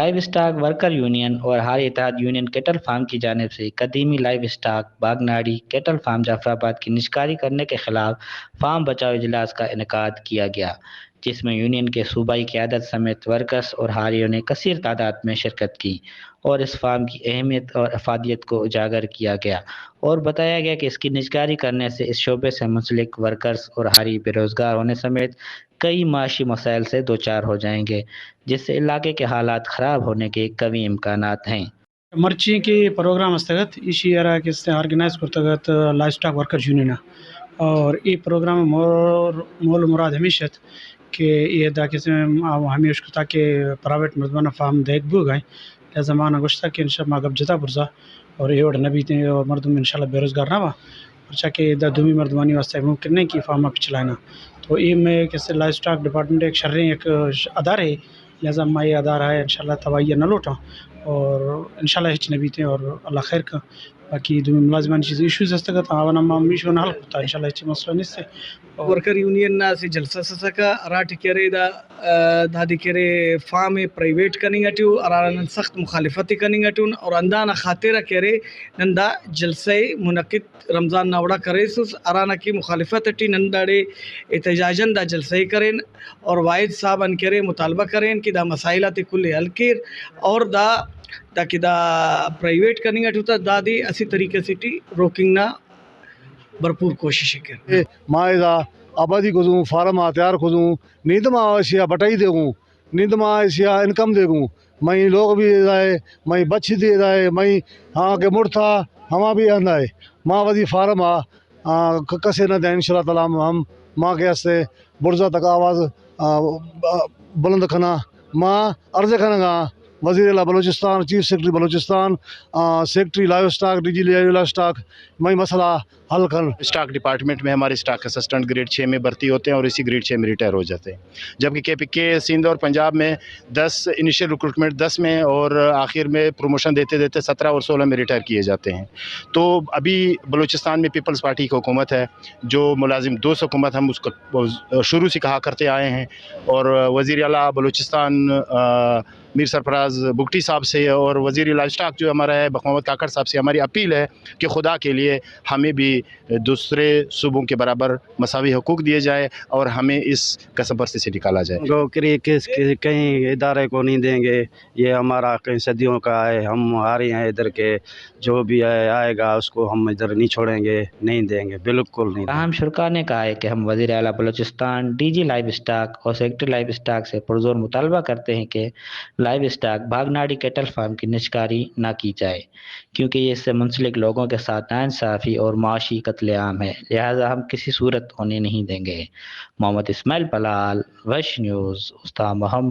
Live stock worker union اور ہاری اتحاد union Cattell farm کی جانب سے قدیمی لائیو اسٹاک باغناڑی کیٹل فارم جعفر آباد کی نجکاری کرنے کے خلاف فارم بچاؤ اجلاس کا انعقاد کیا گیا، جس میں یونین کے صوبائی قیادت سمیت ورکرز اور ہاریوں نے کثیر تعداد میں شرکت کی اور اس فارم کی اہمیت اور افادیت کو اجاگر کیا گیا اور بتایا گیا کہ اس کی نجکاری کرنے سے اس شعبے سے منسلک ورکرز اور ہاری بے روزگار ہونے سمیت کئی معاشی مسائل سے دوچار ہو جائیں گے، جس سے علاقے کے حالات خراب ہونے کے قوی امکانات ہیں۔ مرچی کہ پروگرام استگ ات، ایشی ءَ را کہ است آرگنائز کرتگ ات لائیو اسٹاک ورکر یونین ءَ۔ اور اے پروگرام ءِ مول، مول مراد ہمیش ات کہ اے ادا کہ است ہمے اشکتا کہ پرائیویٹ مردماں فارم دیگ بوگ ءَ ایں۔ لہذا ما نہ گوشتا کہ انشاءاللہ ما گپ جتا برزا اور اے وڑ نہ بیتیں اور مردم انشاءاللہ بے روزگار نہ با۔ پرچا کہ ادا دومی مردمانی واسطہ ممکن نہیں کہ فارم ءَ پچلائنا۔ تو اے میں کہ است لائیو اسٹاک ڈپارٹمنٹ ایک شریں ایک ادارے، لہذا ما اے ادارہ ءَ انشاءاللہ تباہی ءَ نہ لوٹاں اور انشاءاللہ ہچ نہ بیتیں اور اللہ خیر کن۔ باقی دومی ملازمانی چیز ایشوز ہستگ ات، آوانا ما ہمیش نہ حل کرتا، انشاءاللہ ہچ مسئلہ نیست۔ ورکر یونین نا اسہ جلسہ سسکا ہراٹی کہ ارے دا، آ، دادے کہ ارے فارم ءِ پرائیویٹ کننگ اٹی ءُ ہرانا نن سخت مخالفت ءِ کننگ اٹی ان اور ہندانا خاطر کہ ارے نن دا جلسہ ءِ منعقد رمضان نا وڑا کریسس، ہرانا کہ مخالفت اٹی نن داڑے احتجاجاً دا جلسہ ءِ کرین اور واحد صاحب آن کہ ارے مطالبہ کرین کہ دا مسائل آتے کل ءِ حل کیر اور دا، دا کہ دا پرائیویٹ کننگ اٹی تا دادے اسہ طریقہ سے ٹی روکنگ نا بھرپور کوشش ءِ کیر۔ ما ادا آبادی کزوں، فارم آ تیار کزوں، نیدما ایشی آ بٹائی دیگوں، نیدما ایشی آ انکم دیگوں، مئی لوگ بھی ادا ہے، مئی بچ دی ادا ہے، مئی ہاں کہ مڑتا ہما بھی آندا ہے۔ ما وزی فارم آ، آ، ک-، کسے نہ دیں، انشاءاللہ تعالیٰ ہم، ہم ما کہ ہستے برزا تک آواز، آ، آ، بلند کنا۔ ما عرض کنگا وزیر اعلیٰ بلوچستان، چیف سیکرٹری بلوچستان، آ، secretary livestock, D G livestock, مئی مسئلہ حل کن۔ اسٹاک ڈپارٹمنٹ میں ہمارے اسٹاک اسسٹنٹ گریڈ چھ میں بھرتی ہوتے ہیں اور اسی گریڈ چھ میں ریٹائر ہو جاتے ہیں، جبکہ کے پی کے سندھ اور پنجاب میں دس انیشل ریکروٹمنٹ دس میں اور آخر میں پروموشن دیتے دیتے سترہ اور سولہ میں ریٹائر کیے جاتے ہیں۔ تو ابھی بلوچستان میں پیپلز پارٹی کی حکومت ہے، جو ملازم دوست حکومت ہم اس کو شروع سے کہا کرتے آئے ہیں، اور وزیر اعلیٰ بلوچستان، آ، میر سرفراز بگٹی صاحب سے اور وزیر لائیو اسٹاک جو ہمارا ہے بخش محمد کاکڑ صاحب سے ہماری اپیل ہے کہ خدا کے لیے ہمیں بھی دوسرے صوبوں کے برابر مساوی حقوق دیے جائے اور ہمیں اس کسبرسی سے نکالا جائے۔ گو کری کس کے کہیں ادارے کو نہیں دیں گے، یہ ہمارا کہیں صدیوں کا ہے، ہم ہاری ہیں ادھر کے، جو بھی ہے آئے گا اس کو ہم ادھر نہیں چھوڑیں گے، نہیں دیں گے، بالکل نہیں دیں گے۔ تاہم شرکا نے کہا ہے کہ ہم وزیر اعلیٰ Balochistan, D G livestock اور سیکرٹری لائیو اسٹاک سے پرزور مطالبہ کرتے ہیں کہ livestock Bhagnari cattle farm کی نجکاری نہ کی جائے، کیونکہ یہ اس سے منسلک لوگوں کے ساتھ ناانصافی اور معاشی قتل عام ہے، لہذا ہم کسی صورت ہونے نہیں دیں گے۔ محمد اسماعیل پلال، وش نیوز، استان محمد۔